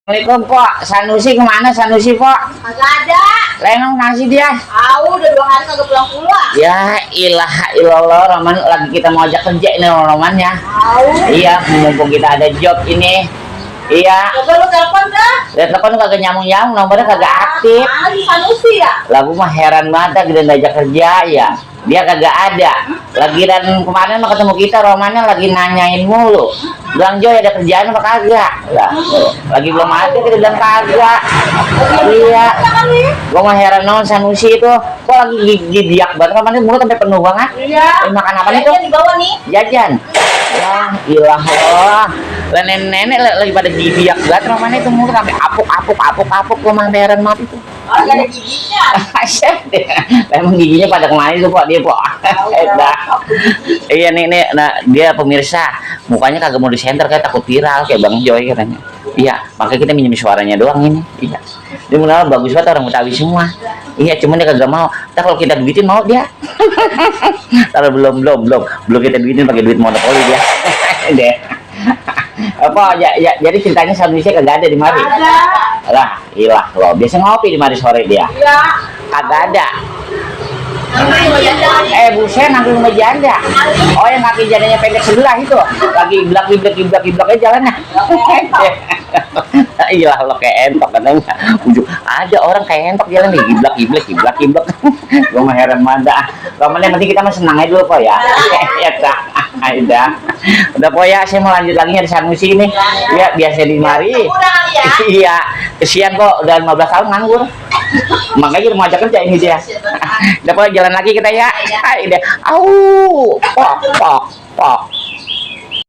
Assalamualaikum Pok, Sanusi kemana Sanusi Pok? Kagak ada. Lenong nasi dia. Udah 2 hari kagak pulang-pulang. Ya ilaha illallah, Roman lagi kita mau ajak kerja ini Roman ya. Iya, mumpung kita ada job ini. Iya. Coba lu telepon dah. Lihat telepon kagak nyambung-nyambung, nomornya kagak aktif. Lagi Sanusi ya? Lagu mah heran banget kita ajak kerja ya. Dia kagak ada. Lagi dan kemarin mah ketemu kita Romannya lagi nanyain mulu. Bilang Joy ada kerjaan apa kagak? Lah, lagi belum ada kita bilang kagak. Iya. Gua mah heran non Sanusi itu kok lagi didiak banget kemarin mulut sampai penuh banget. Iya. Makan apa nih tuh? Di bawah nih. Jajan. Ya ilah Allah. Nenek-nenek lagi pada didiak banget Romannya itu mulut sampai apuk gua mah heran banget itu. Gak ada giginya. Emang giginya pada kemana itu Pok dia Pok? Iya nih nah dia pemirsa mukanya kagak mau disenter kayak takut viral kayak Bang Joy katanya. Iya makanya kita minjem suaranya doang ini. Iya dia mulai bagus banget orang Betawi semua. Iya cuman dia kagak mau. Ntar kalau kita duitin mau dia. Kalau belum kita duitin pakai duit monopoli dia. Deh. Apa ya jadi ceritanya Sanusi kagak ada di mari. Lah ilah lo biasa ngopi di mari sore dia. Iya. Kagak ada. Buset nanggung sama janda. Oh yang kaki jandanya pendek sebelah itu lagi iblak jalannya. Iya lo kayak entok katanya. Ada orang kayak entok jalan nih iblak. Gua mah heran manda. Yang penting kita mah senang aja dulu Pak ya. Ya dah. Udah Pak ya saya mau lanjut lagi di Sanusi ini. Ya biasa di mari. Iya kesian kok udah 15 tahun nganggur. Makanya mau ajak kerja ini dia. Udah Pak jalan lagi kita ya. Pok.